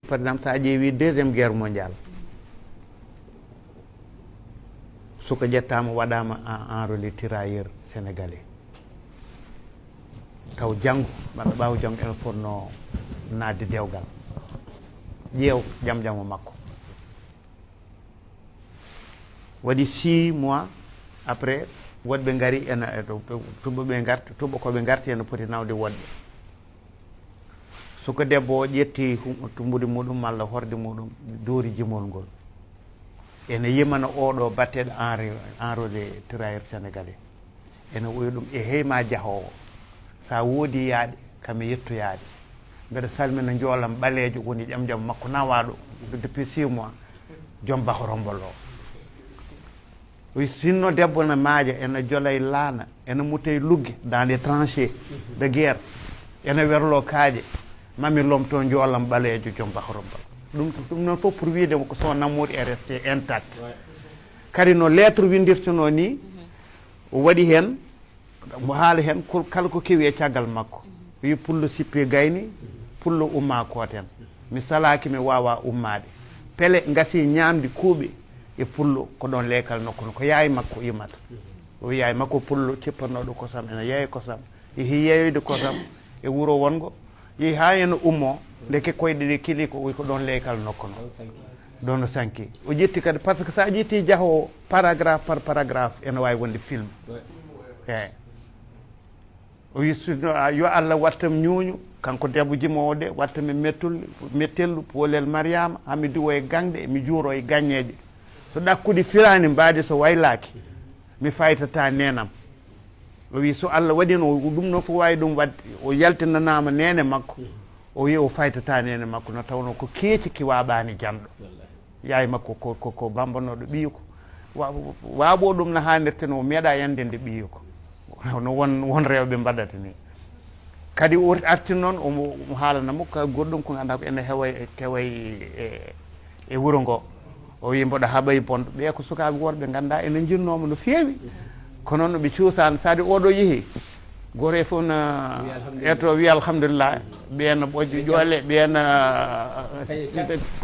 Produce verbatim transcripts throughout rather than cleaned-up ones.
Par exemple, so a ƴeewi deuxième guerre mondiale, suka ƴettaama, waɗaama en enrôlé tirailleur sénégalais, taw janngo walla ɓaawo janngo ene fotnoo naatde dewgal. Ƴeew ƴamƴamo makko. Waɗi six mois après, woɗɓe ngari ena, tubaɓe ngarti, tubakoɓe ngarti ena poti nawde woɗɓe. Suka debbo o ƴetti hum-, tumbude muɗum malla horde muɗum, doori jimol ngol. Ene yimana oɗo batteɗo enri-, enrôlé tirailleur sénégalais. Ene wiya ɗum, "E hey ma jahoowo, sa woodi yaaɗe, kam e yettoyaade. Mbeɗa salmina njoolam ɓaleejo woni ƴamƴam makko nawaaɗo depuis six mois, joom bahorombol o." O wi, "Sinno debbo na maaja, ena jola e laana, ena muta e lugge, dans les tranchées de guerre, ena werlo kaaƴe, mami lomto njoolam ɓaleejo joom bahorombol." Ɗum, ɗum noon fof pour wiide ko son amour est resté intact. Kadi no lettre windirtuno ni, o waɗi heen, mo haala heen, ko, kala ko kewi e caggal makko. Wi, "Pullo sippi gayni, pullo umma kooten. Mi salaaki, mi waawa ummaade. Pele ngasi ñaamdi kuuɓe e pullo ko ɗoon leekal nokku no, ko yaay makko immata." O wi, "Yaay makko pullo cippanooɗo kosam ena yeeya kosam." Yehi yeeyoyde kosam e wuro wongo. Yehi haa ena ummo, ndeke koyɗe ɗe kili ko, o wi ko ɗoon leekal nokku no. Ɗoon no sanki. O ƴetti kadi, par ce que so a ƴetti jahoowo paragraphe par paragraphe, ene waawi wonde film. Eey. O wi, "Sinno, a, yo Allah wattam ñuuñu, kanko debbo jimoowo de, wattam e mettul-, mettellu, poolel Mariama, haa mi diwo e gañɗe, mi juuro e gaññeeje. So ɗakkude firaani mbaadi, so waylaaki, mi faytata neenam." O wi, so Allah waɗino ɗum noon fof waawi ɗum waɗde, o yaltinanaama neene makko. O wi, o faytata neene makko, no tawnoo ko keeci ki waaɓaani janɗo. Yaay makko ko, ko, ko bambanooɗo ɓiyo ko. Wa-, waaɓo ɗum no haanirta, no meeɗa yande nde ɓiyo ko. No won, won rewɓe mbaɗata ni. Kadi o arti noon, omo, omo haalana mo ka goɗɗum ko ngannduɗaa ko ene hewa e, kewa e, e wuro ngo. O wi, "Mboɗo haɓa e bonɗo." Ɓe ko sukaaɓe worɓe ngannduɗaa ene njinnooma no feewi. Kono no ɓe cuusaani, so adi oɗo yehi, gooto e fof na eto wi, "Alhamdulillah." Ɓeen ɓoƴƴo ƴoole, ɓeen, ah,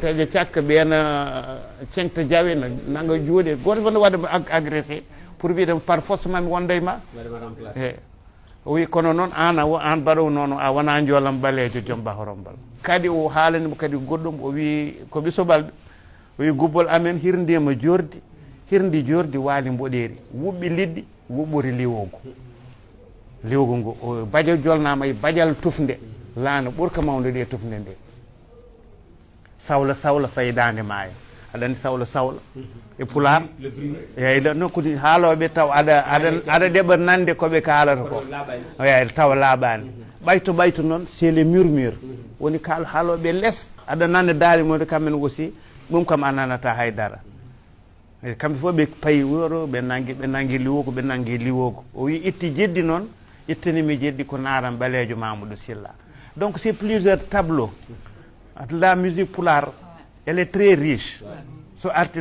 peƴe cakka, ɓeen, ah, ceŋta jawe, na nanga juuɗe. Gooto fof no waɗa mo ag-, agressé pour wiide mo, "Par force mami wonda e ma." Waɗa mo remplacé. Eh. O wi, "Kono noon, aan a wo-, aan baɗowo noon, a wona njoolam ɓaleejo, joom bahorombal." Kadi o haalani mo kadi goɗɗum, o wi, "Ko ɓiso ɓalɓe." O wi, "Gubbol amen hirndiima jordi, hirndi jordi waali mboɗeeri, wuɓɓi liɗɗi, wuɓɓori liwongu." Liwongu ngu, o bajal jolnaama e bajal tufnde, laana ɓurka mawnude e tufnde nde. Sawla, sawla fayi daande maayo. Aɗa anndi sawla, sawla e pulaar? Eyyi, ɗo nokku ni haalooɓe taw aɗa, aɗa, aɗa ɗeɓa nande ko ɓe kaalata ko. Eyyi, tawa laaɓaani. Ɓayto, ɓayto noon, c'est le murmure. Woni kaal haalooɓe les, aɗa nana daali mum kamɓe aussi, ɗum kam a nanata hay dara. E kamɓe fof ɓe payi wuro, ɓe nangi, ɓe nangi liwoko, ɓe nangi liwoko. O wi itti jeddi noon, ittani mi jeddi ko naaram ɓaleejo Mamadou Sylla. Donc c'est plusieurs tableaux. La musique pulaar, elle est très riche. So arti,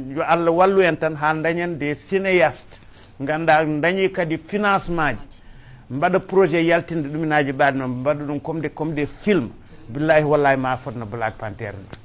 yo Allah wallu en tan haa dañen des cinéastes. Ngannda dañi kadi financement ji. Mbaɗa projet yaltinde ɗuminaaji mbaɗi noon, mbaɗa ɗum comme des, comme des films. Billahi wallahi ma fotno Black Panther ni.